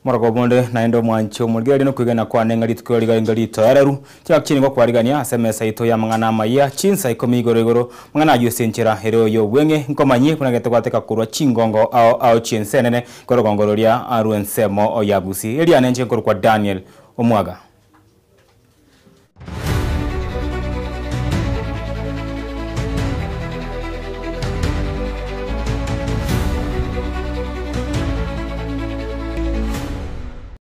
Omorwako bonde naende omwanchi omorigereria nokwegena kwane ng'a rituko riga ringa ritoereru. Chingaki chinde ngokwarigania ase emesa yaito y'amang'ana amayia, chinsa ikomi igoro igoro, amang'ana ayio ase enchera ere oy'obweng'e, nkomanyie buna getogwateka korwa chingongo ao ao chi'ense enene korogongo roria rw'ensemo ya Gusii. Eria nenche nkorokwa Daniel Omwaga.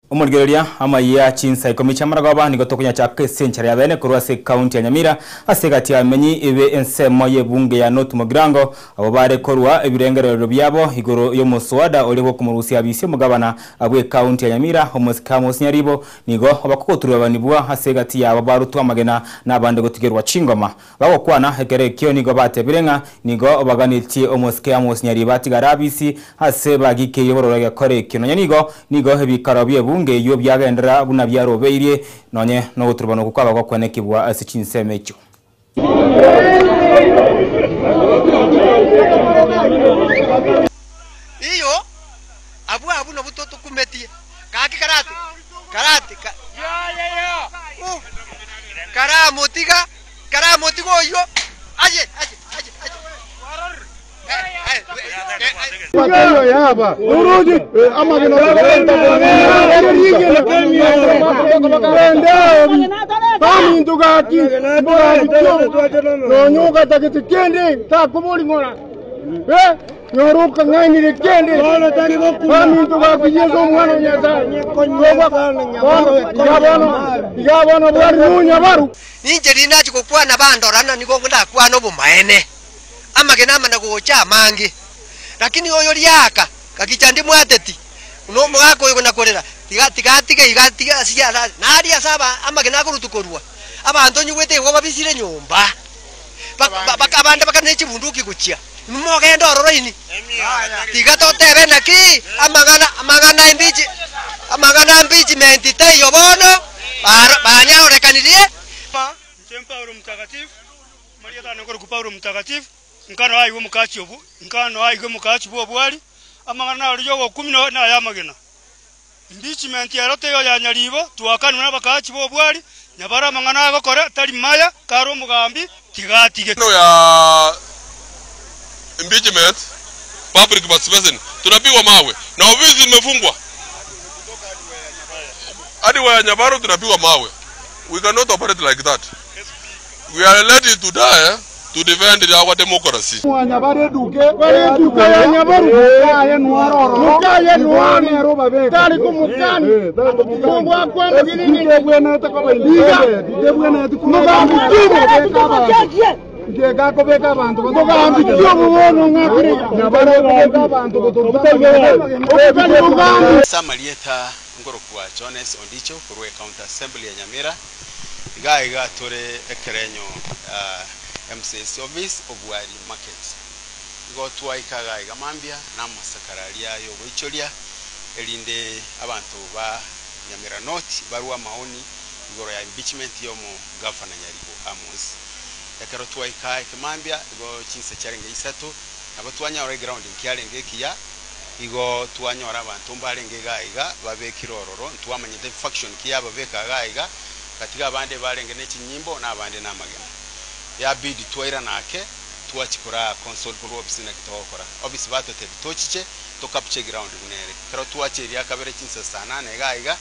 Omorigereria amayia chinsa ikomi chi'amaragoba nigo tokonyachaka ase enchera ya bene korwa ase ekaunti ya Nyamira ase egati y'abamenyi be ensemo y'ebunge ya North Mugirango abwo bare korwa ebirengererio biabo igoro y'omoswada oria bw'okomorusia abisi omogabana bw'ekaunti ya Nyamira omosike Amos Nyaribo Nigo bakogoturubanigwa ase egati yabo barutwe amagena, na abande gotigerwa chingoma. Bagokwana ekero ekio nigo batebire ng'a nigo baganetie omosike Amos Nyaribo atigare abisi ase bagikeirie bororo egekora ekio. Nonya nigo nigo ebikaro bi'ebunge eyio biagenderera buna biarobeirie, nonye nogoturubana okwo kwaba gokwenekigwa ase chinsemo echio. Iyo, abwo abwo nabwo totokumetie. Gaki karati, karati, ka, uh, karamotiga, karamotiga oyio, aye, aye, aye, aye. Ninche riria nachia gokwana bandora, na nigo ndakwane obomaene. Amagena amana gocha amange, lakini oyo riaka gakicha ndimwateti, buna omogaka oyo kona-korera, tiga tiga atige iga atige ase ara naria ase aba amagena akorutwa korwa, abanto onyigwete igo babisire nyomba, bak baka abande baka ne chibunduki gochia, inwe mogende ororo inwe. Tiga totebe naki, amang'ana amang'ana imbichi amang'ana impeachment taiyo bono, baro banyaorekanirie. Inche Paulo Omotakatifu, Omoriakari one nkorokwa Paulo Omotakatifu, nkano aigwe omokachi obo, nkano aigwe omokachi bw'obwari, amang'ana naroria ogokumia na nay'amagena. Impeachment ero teiyo ya nyaribo, twakanwe nabakachi b'obwari, nyabare amang'ana agokora tari maya, kare omogambi, tiga atige. Maneno ya impeachment, public participation, tunapigwa mawe na ofisi imefungwa hadi wa Nyabaro tunapigwa mawe. We cannot operate like that. We are ready to die to defend our democracy. Ase amarieta nkorokwa Jones Ondicho korwa Ecounty Assembly ya Nyamira, Iga iga tore ekerenyo MCA's office Obwari market. Igo twaika iga iga mambia na amasakara aria yogoichoria erinde abanto ba Nyamira North barwe amaoni igoro ya impeachment ya omogavana Nyaribo Amos. Ekero twaika ekemambia igo chinsa chiarenge isato nabo twanyora eground nkiarenge ekiya igo twanyora abanto mbarenge iga iga babekire ororo ntwamanyete faction ki yababeka iga iga Gatiga abande barenge ne chinyimbo na abande namagena. Yabidi twairana ake twachia koraa console korwa office naki togokora. Office batotebia tochiche to capture eground buna ere. Ekero twachia eria kabere chinsa saa nane iga iga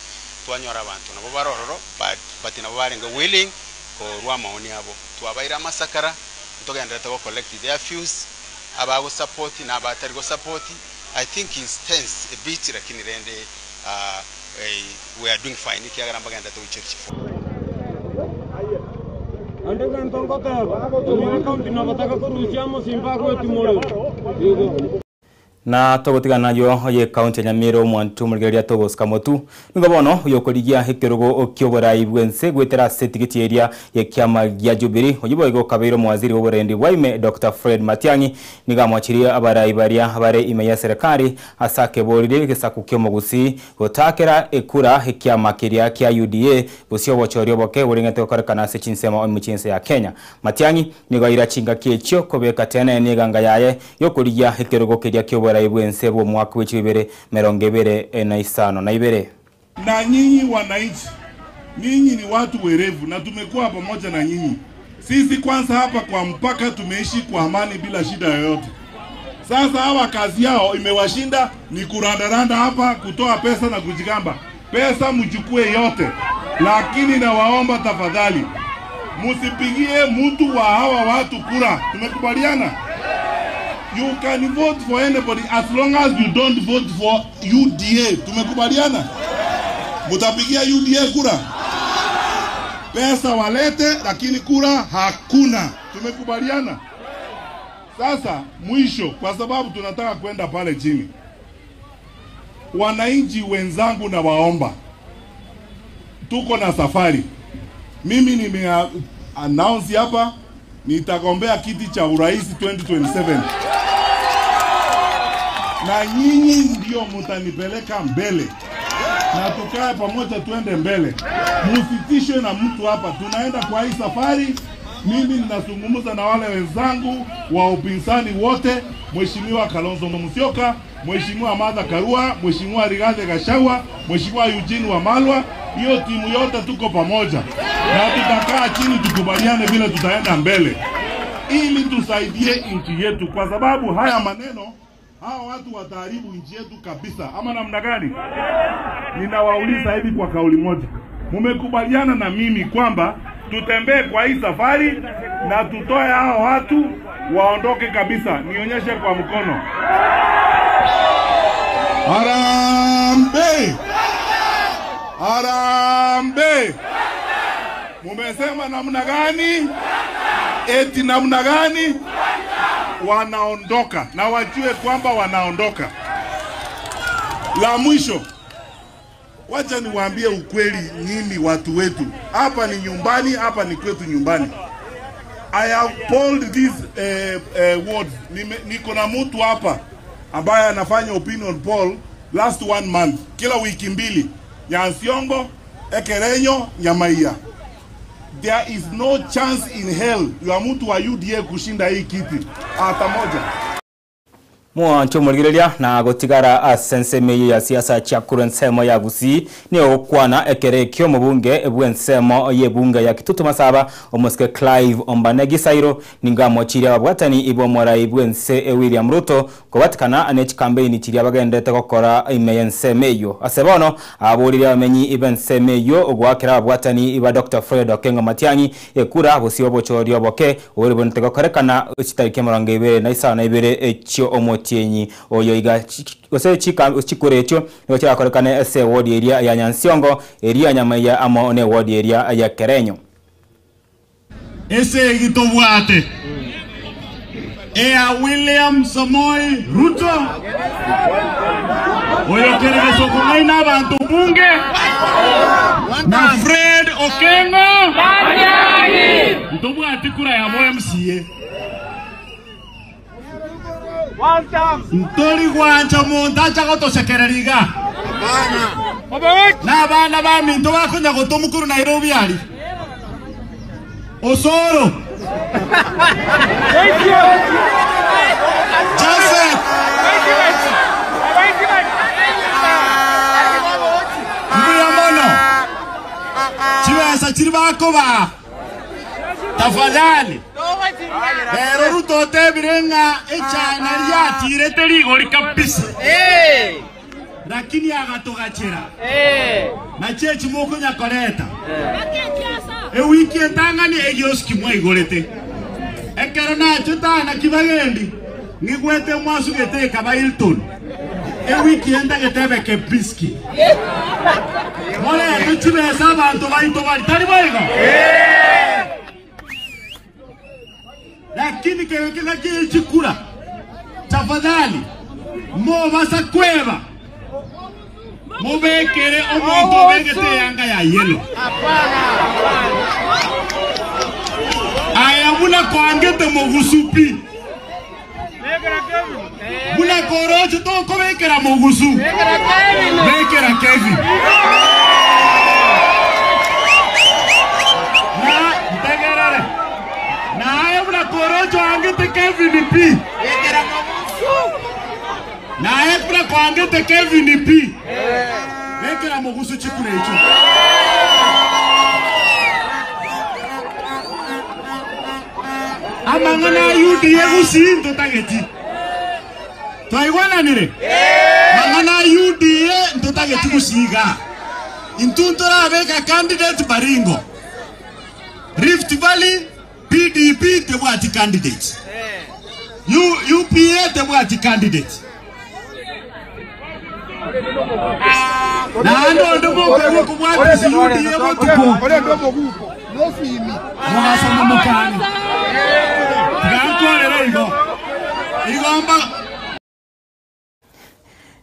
twanyora abanto nabo bare ororo but but nabo barenge willing korwa amaoni abo. Twabaire amasakara ntogendererete go collect their views abago support na abatari go support. I think is tense a bit lakini rende We are doing fine ekiagera mbagenderete goichia chifo. Ande gento ngoteba, Nyamira County nabataka korusia amosimba agwetimorero. Igo. Na togotigana nayio oye county ya Nyamira omwancho omorigereria togosika motu. Nigo bono oyokorigia ekerogo ki'oborai bw'ense goetera ase etigiti eria y'ekiama gia Jubilee oyio boigo okabeire omowaziri bw'oborendi bwa ime Doctor Fred Matiang'i nigo amoachirie abarai baria bare ime ya serikali ase akeborire egesaku ki'omogusii Gotaakera ekura ekiama keria kia UDA gose obochori oboke boreng'ete gokorekana ase chinsemo ime chi'ense ya Kenya. Matiang'i nigo aira chingaki echio kobeka tenene eganga yaye y'okorigia ekerogo keria ki'oborai. oborai bw'ense bw'omwaka bwe 2025. Na nyinyi wananchi, ninyi ni watu werevu na tumekuwa pamoja na nyinyi. Sisi kwanza hapa kwa mpaka tumeishi kwa amani bila shida yoyote. Sasa hawa kazi yao imewashinda ni kurandaranda hapa, kutoa pesa na kujigamba. Pesa mchukue yote, lakini nawaomba tafadhali, msipigie mtu wa hawa watu kura. Tumekubaliana? You can vote for anybody as long as you don't vote for UDA. Tumekubaliana? Mutapigia UDA kura? Pesa walete, lakini kura hakuna. Tumekubaliana? Sasa mwisho, kwa sababu tunataka kwenda pale chini, wananchi wenzangu, na waomba, tuko na safari. Mimi nime announce hapa nitagombea kiti cha urais 2027 na nyinyi ndio mtanipeleka mbele na tukae pamoja, tuende mbele, musitishwe na mtu hapa. Tunaenda kwa hii safari. Mimi ninazungumza na wale wenzangu wa upinzani wote, Mheshimiwa Kalonzo Musyoka, Mheshimiwa Martha Karua, Mheshimiwa Rigathi Gachagua, Mheshimiwa Eugene Wamalwa, hiyo timu yote tuko pamoja na tutakaa chini tukubaliane vile tutaenda mbele ili tusaidie nchi yetu, kwa sababu haya maneno hawa watu wataharibu nchi yetu kabisa, ama namna gani? Ninawauliza hivi kwa kauli moja, mumekubaliana na mimi kwamba tutembee kwa hii safari na tutoe hao watu waondoke kabisa? Nionyeshe kwa mkono. Harambee! Harambee! Mumesema namna gani? Eti namna gani? Wanaondoka na wajue kwamba wanaondoka. La mwisho, wacha niwaambie ukweli, nyinyi watu wetu hapa ni nyumbani, hapa ni kwetu nyumbani. I have polled these words. Niko na mtu hapa ambaye anafanya opinion poll last one month, kila wiki mbili, Nyansiongo, Ekerenyo, Nyamaiya. There is no chance in hell ya mtu wa UDA kushinda hii kiti hata moja. Mwancho murigereria na gutigara ase ensemo eyo ya siasa chiakuru ensemo ya Gusii niyo gokwana ekere ekio omobunge bwa ensemo y'ebunge ya Kitutu Masaba omosike Clive Ombane Gisairo ninga amochirie ababwatani ibo omorai bwa ense William Ruto kobatikana ane chikampeini chiria bagendete gokora ime ya ensemo eyo ase bono aborire abamenyi ibe ensemo eyo ogwakera ababwatani iba Dr. Fred Okengo Matiang'i ekura bosio obochoria oboke obore bonete gokorekana chitariki 25 echio omoti enyi oyo iga ose chikure ekyo nigo kirakorekana ase ward area ya Nyansiongo area Nyamaiya amo ne ward area ya Kerenyo. Ese egitobwate ea William Samoei Ruto oyo keregeso kong'aina abantu bunge na Fred Okengo ntobwate kura yabo MCA Ntori gwancha muntu acha gotosekereriga na abana ba minto bakonya gotomukuru Nairobi ari Osoro Jafet Mbuya mono chibesa chiri bakoba tafadhali Pero Ruto tebire ng'a echana riatirete rigori kabisa lakini agatogachera na chechi mokonya koreta ewiki entang'ani egioski mwaigorete ekero nacho tana kibagendi ng'igwete mwasugete ekaba Hilton ewiki entagete Kempinski morete chibesa abanto baito bari tari boigo lakini kewekeza chikura tafadhali mobasa kweba mubekere omuntu obegete yanga ya yelo aya buna kwangete mogusupi buna korocho tokobekera mogusu bekera Kevin na ntegerere naye buna korocho angete Kevin P. Kwangete Kevin pi. Bekera mogusu chikura echio. Amang'ana a UDA gusii ntotageti. Twaigwananire? Mang'ana a UDA ntotageti gusii igaa. Intwe ntorabeka candidate Baringo. Rift Valley PDP tebwati candidate. UPA tebwati candidate. Naende onde mokoigwa okobwatisia UDA botuko, mogaso momokane. Tiga nkorere igo. Igo mba.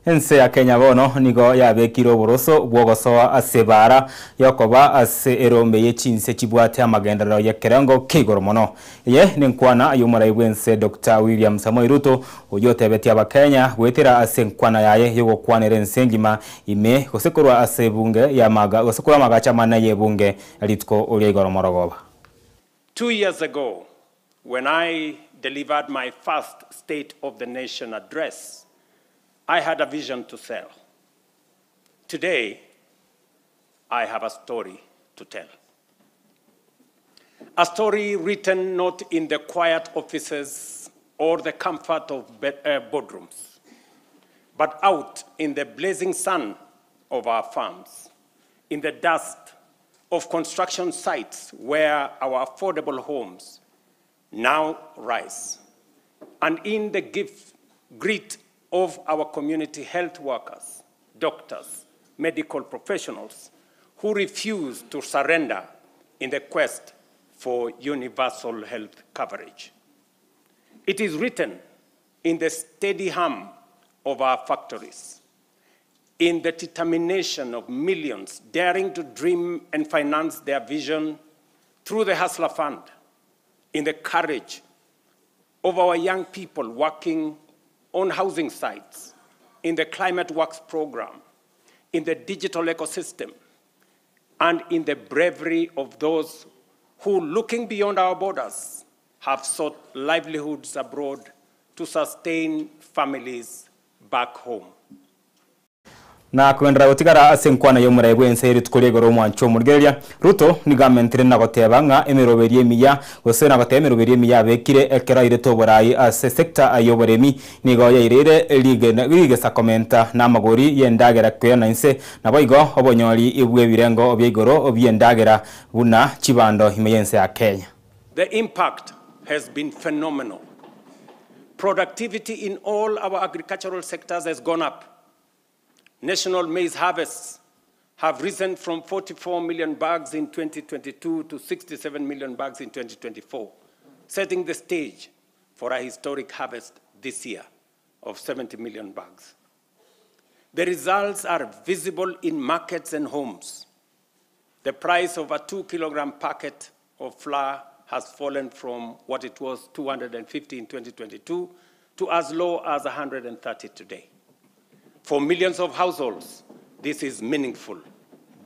Ense ya Kenya bono nigo yabekire oboroso bw'ogosoa ase ebaara y'okoba ase erombe ye chinse chibwate amagenderero y'ekerengo kia igoro mono. Eye nenkwana y'omorai bw'ense Doctor William Samoei Ruto oyio otebetie Abakenya goetera ase enkwana yaye y'ogokwanera ense engima ime gose korwa ase ebunge y'amaga gose korwa amagacho amanene y'ebunge rituko ria igoro morogoba. Two years ago, when I delivered my first State of the Nation address, I had a vision to sell. Today, I have a story to tell. A story written not in the quiet offices or the comfort of boardrooms, but out in the blazing sun of our farms, in the dust of construction sites where our affordable homes now rise, and in the grit of our community health workers, doctors, medical professionals who refuse to surrender in the quest for universal health coverage. It is written in the steady hum of our factories, in the determination of millions daring to dream and finance their vision through the Hustler Fund, in the courage of our young people working on housing sites, in the Climate Works program, in the digital ecosystem, and in the bravery of those who, looking beyond our borders, have sought livelihoods abroad to sustain families back home. Na kogenderera gotigara ase enkwana y'omorai bw'ense ere rituko ria igoro omwancho omorigereria, Ruto nigo amentire na goteba ng'a emeroberi emiya gose na goteba emeroberi emiya abekire ekero airete oborai ase sector y'oboremi nigo yaireire rigesa komenta na amagori y'endagera koyana inse naboigo obonyori bw'ebirengo bia igoro bi'endagera buna chibando ime y'ense ya Kenya. The impact has been phenomenal. Productivity in all our agricultural sectors has gone up. National maize harvests have risen from 44 million bags in 2022 to 67 million bags in 2024, setting the stage for a historic harvest this year of 70 million bags. The results are visible in markets and homes. The price of a 2-kilogram packet of flour has fallen from what it was 250 in 2022 to as low as 130 today. For millions of households, this is meaningful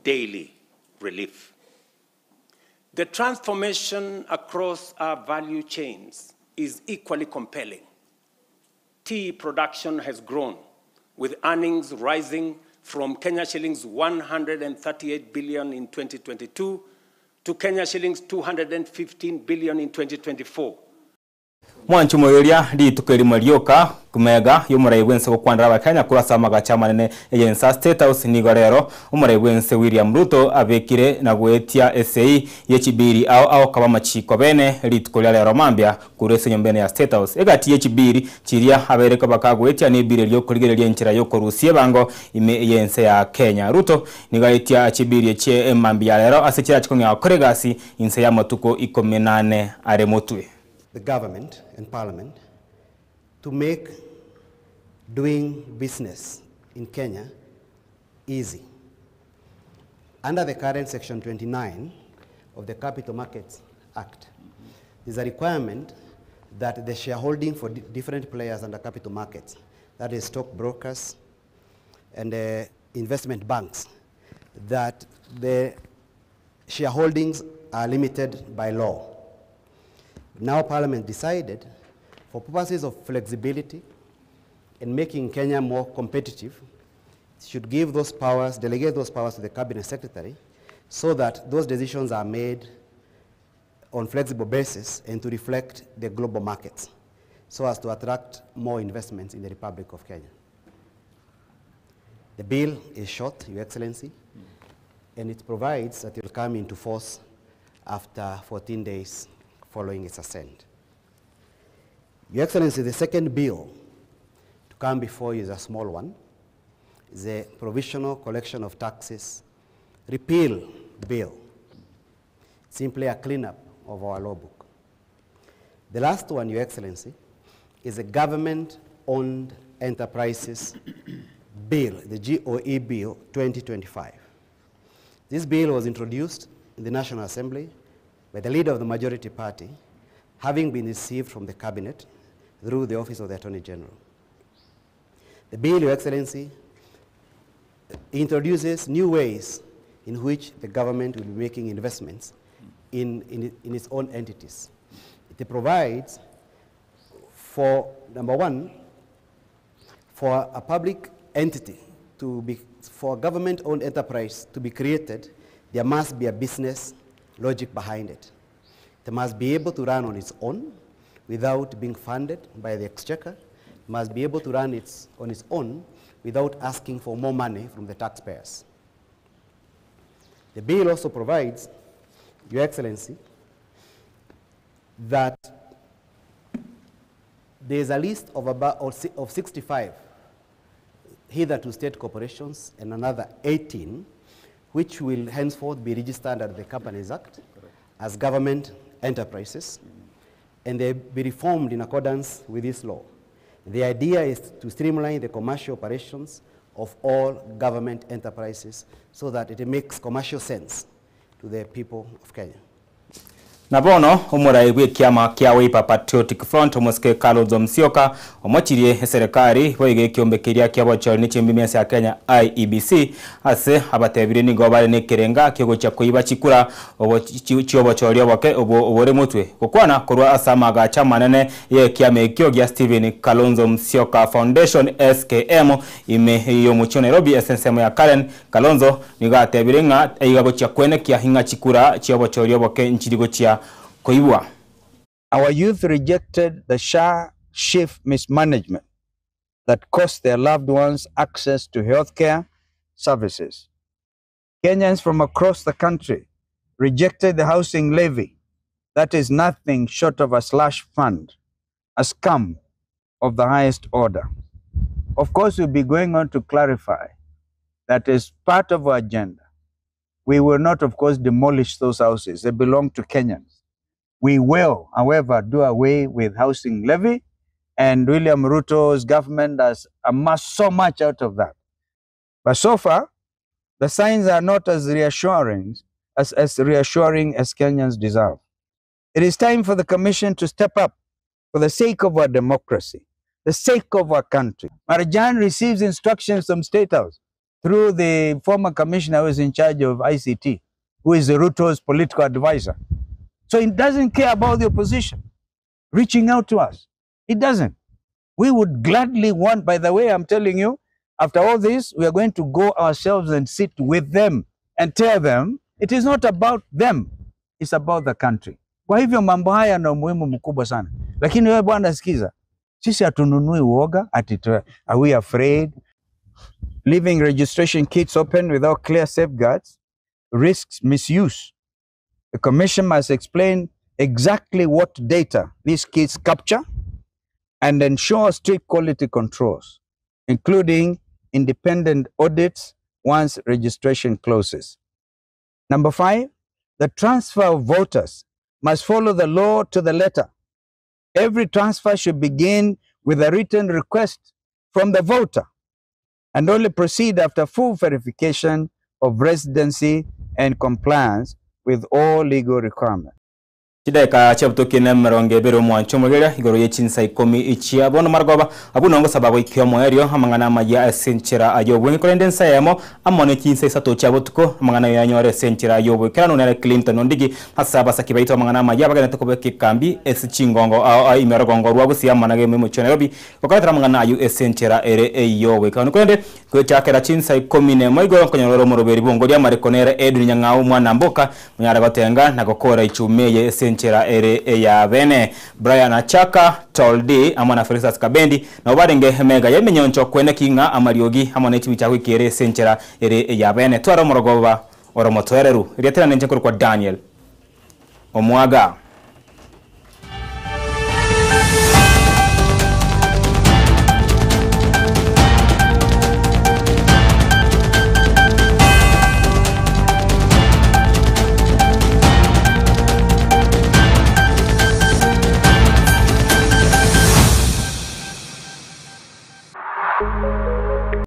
daily relief. The transformation across our value chains is equally compelling. Tea production has grown, with earnings rising from Kenya shillings 138 billion in 2022 to Kenya shillings 215 billion in 2024. Mwanchi omoeria rituko erimo rioka kumega y'omorai bwense gokwanera abakenya korwa ase amagacho amanene eyensa State House nigo rero omorai bwense William Ruto abekire na goetia esei yechibiri ao ao kaba amachiko bene rituko ria rero mambia korwa ase enyomba ene ya State House egati yechibiri chiria abereko bakagoetia na ebiri erio okorigereria enchera yokorusia ebango ime eyense ya Kenya. Ruto nigo aetia chibiri echie emambia rero ase chirachi kong'ea gokora egasi inse ya amatuko ikomi na ane are motwe. The government and parliament to make doing business in Kenya easy. Under the current Section 29 of the Capital Markets Act, there's a requirement that the shareholding for different players under capital markets, that is stockbrokers and investment banks, that the shareholdings are limited by law. Now Parliament decided, for purposes of flexibility and making Kenya more competitive, should give those powers, delegate those powers to the Cabinet Secretary so that those decisions are made on flexible basis and to reflect the global markets so as to attract more investments in the Republic of Kenya. The bill is short, Your Excellency, and it provides that it will come into force after 14 days following its assent. Your Excellency, the second bill to come before you is a small one, the Provisional Collection of Taxes Repeal Bill, simply a cleanup of our law book. The last one, Your Excellency, is a Government-Owned Enterprises Bill, the GOE Bill 2025. This bill was introduced in the National Assembly by the leader of the majority party, having been received from the Cabinet through the Office of the Attorney General. The bill, Your Excellency, introduces new ways in which the government will be making investments in its own entities. It provides for, number one, for a public entity to be, for a government-owned enterprise to be created, there must be a business logic behind it. It must be able to run on its own without being funded by the exchequer. It must be able to run on its own without asking for more money from the taxpayers. The bill also provides, Your Excellency, that there is a list of about of 65 hitherto state corporations and another 18, which will henceforth be registered under the Companies Act as government enterprises, and they be reformed in accordance with this law. The idea is to streamline the commercial operations of all government enterprises so that it makes commercial sense to the people of Kenya. Na bono omorai bwe kiama kia Wiper Patriotic Front omosike Kalonzo Musyoka omochirie eserekari boige kiombe kiria kia bochori ne chimbimi ya Kenya IEBC ase abatebire nigo bare nekerenga kiogocha kuiba chikura obochori oboke obore mutwe gokwana korwa ase amagacha manene ye kiama ekio gia Stephen Kalonzo Musyoka Foundation SKM ime yo mucho Nairobi SSM ya Karen Kalonzo nigo atebire ng'a eiga gochia kwenekia hinga chikura chiobochori oboke nchiri gochia koibwa. Our youth rejected the SHA shift mismanagement that cost their loved ones access to healthcare services. Kenyans from across the country rejected the housing levy that is nothing short of a slush fund, a scam of the highest order. Of course, we'll be going on to clarify that as part of our agenda, we will not, of course, demolish those houses. They belong to Kenyans. We will, however, do away with housing levy, and William Ruto's government has amassed so much out of that. But so far, the signs are not as reassuring as Kenyans deserve. It is time for the Commission to step up for the sake of our democracy, the sake of our country. Marjan receives instructions from State House through the former commissioner who is in charge of ICT, who is Ruto's political advisor. So he doesn't care about the opposition reaching out to us. He doesn't. We would gladly want, by the way, I'm telling you, after all this, we are going to go ourselves and sit with them and tell them it is not about them, it's about the country. Kwa hivyo mambo haya na umuhimu mkubwa sana. Lakini wewe bwana sikiza, sisi hatununui uoga, ati are we afraid? Leaving registration kits open without clear safeguards risks misuse. The Commission must explain exactly what data these kits capture and ensure strict quality controls, including independent audits once registration closes. Number 5, the transfer of voters must follow the law to the letter. Every transfer should begin with a written request from the voter and only proceed after full verification of residency and compliance with all legal requirements. Chidakika chiabutokie na emerongo ebere omwancho omogeria igoro ye chinsa ikomi chia bono marogoba abwo nongosaba goikia omoerio amang'ana amaya ase enchera y'obweng'e korende ensa eyemo amo ne chinsa isato chia botuko amang'ana ayo yanyore ase enchera y'oboikeranu nere Clinton Ondigi ase abasaki baito amang'ana amaya bagenderete kobeka ekambi ase chingongo ao ao ime orogongo rwa Gusii amo na omochie wa Nairobi gokoretera amang'ana ayio ase enchera ere ey'oboikeranu korende Gochakera chinsa ikomi nemo igoro nkonyora ore omoroberi bw'ongori amareko nere Edwin Nyang'au omwana mboka, onyare gotenga na gokora echuma eye ase enchera ere eya bene. Brian Achaka, Tall D amo na Felistus Kabendi nabo barenge emega y'emenyoncho kweneki ng'a amariogi amo ne chimichago eke ase enchera ere eya bene. Tware omorogoba ore omotoereru. Rietera ninche nkorokwa Daniel Omwaga.